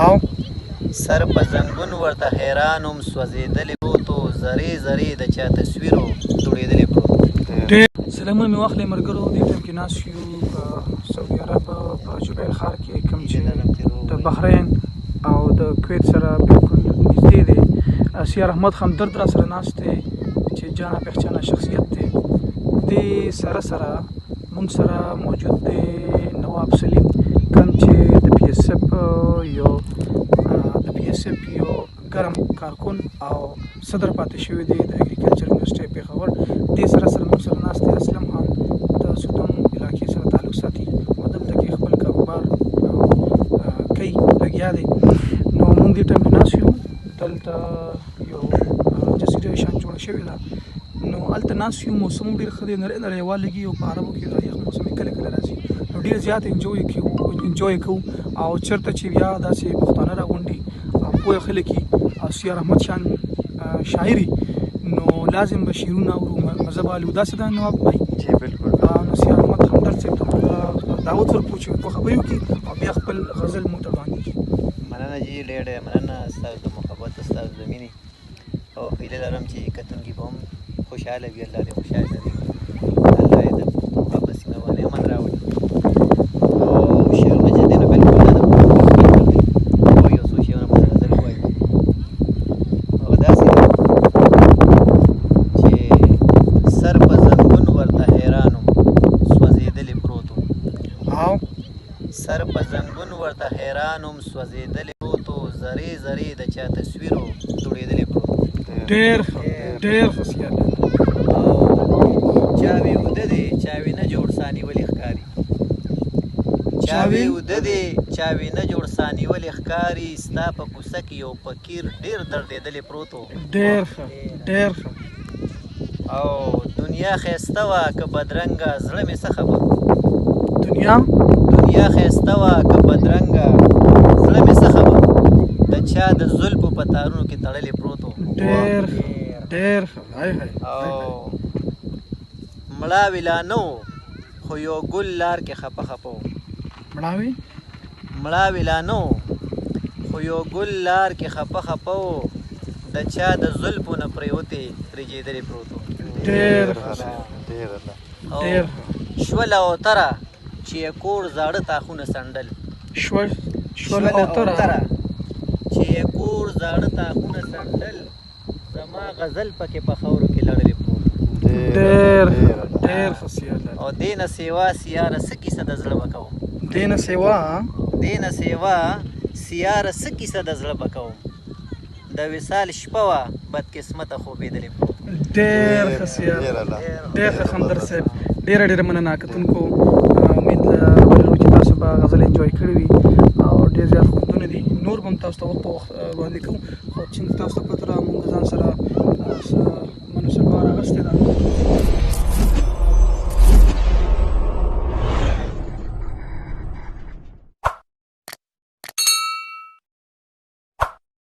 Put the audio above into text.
او سر په زنګون ورته حیران وم، سوځېدلی پروت و، ذرې ذرې د چا تصویر و، دوړېدلی پروت و. ډېر سلامونه مې واخلئ ملګرو. دې ټایم کې ناست یو په سعودي عرب په جبیل ښار کې، کوم چې د بحرین او د کویت سره بالکل نږدې دی. سیار احمد همدرد را سره ناست دی چې جانا پهچانا شخصیت دی. دې سره سره مونږ سره موجود دی نواب سلیم، کوم چې د پي ایس ایف یو ګرم کارکن او صدر پاتې شوی دی د اګریکلچر یونیورسټۍ پېښور. دې سره سره موږ سره ناست دی اسلم خان، د ستم علاقې سره تعلق ساتي او دلته کې خپل کاروبار کوي، لګیا دی. نو موږ دې ټایم کې ناست یو، دلته یو جزیره شان جوړه شوې ده، نو هلته ناست یو. موسم هم ډېر ښه دی، نری نری هوا لګي او په عربو کې دا یخ موسم کله کله راځي، نو ډېر زیات انجوای کوو. او چېرته چې بیا داسې پښتانه راغونډي او پوهه خلک وي او سیار احمد شان شاعري، نو لازم به شعرونه اورو، مزه به الو. داسې ده نواب بھائی؟ جی بالکل. نو سیار احمد همدرد صاحب ته موږ دعوت ورکړو چې دوه خبرې وکړي او بیا خپل غزل موږ ته وړاندې کړي. مننه جی، ډېر ډېر مننه ستاسو د محبت، ستاسو د مینې، او هیله لرم چې کتونکي به هم خوشحاله وي. الله دې خوشحاله لري، الله دې د پښتونخوا په سیمه باندې امن راولي. او شعرونه چې دی نو بالکل دا د پښتو فکر دی، او یو څو شعرونه به غزل ووایو. هغه داسې دی چې سر په زنګون ورته حیران وم، سوځېدلی پروت وم. او سر په زنګون ورته حیران وم، سوځېدلی پروت و، ذرې ذرې د چا تصویر و، دوړېدلی پروت و. ډېر ښه، ډېر ښه سیار. او چا وی اوده دی، چا وی نه جوړ، سانی ولې ښکاري، چا وی اوده دی، چا وی نه جوړ، سانی ولې ښکاري، ستا په کوڅه کې یو فقیر ډېر دردېدلی پروت و. ډېر ښه، ډېر ښه. او دنیا ښایسته وه که بدرنګه، زړه مې څه خبر. دنیا دنیا ښایسته وه که بدرنګه، زړه مې څه خبر، د چا د زلفو په تارونو کې تړلی پروت و. ډېر ښه، ډېر ښه، های های. او مړاوی لا نه و، خو یو ګل لار کې خپه خپه و. مړاوي مړاوی لا نه و، خو یو ګل لار کې خپه خپه و، د چا د زلفو نه پرېوتې رېږېدلی پروت و. ډېر ښه. ډېر الله. او ډېر ښه. شوله او تره چې یې کور زاړه تاخونه څنډل. شول او تره چې یې کور زاړه تاخونه څنډل، زما غزل پکې په خاورو کې لړلی پروت و. ډېر ښه، ډېر ښه سیار. او دې نه سیوا سیاره څه کیسه د زړه به کوم؟ دې نه سیوا دې نه سیوا سیاره څه کیسه د زړه به کوم؟ د وصال شپه وه، بدقسمته خوبېدلی پروت. ډېر ښه سیار. ډېر الله. ډېر ښه همدرد صاحب، ډېره ډېره مننه. کتونکو، امید لرو چې تاسو به غزل انجوای کړی وي او ډېر زیات خوندونه دي. نور به هم تاسو ته وخت په وخت وړاندې کوو، خو چې تاسو ته پته ده، موږ ځان سره منو سلوار اغوستې ده.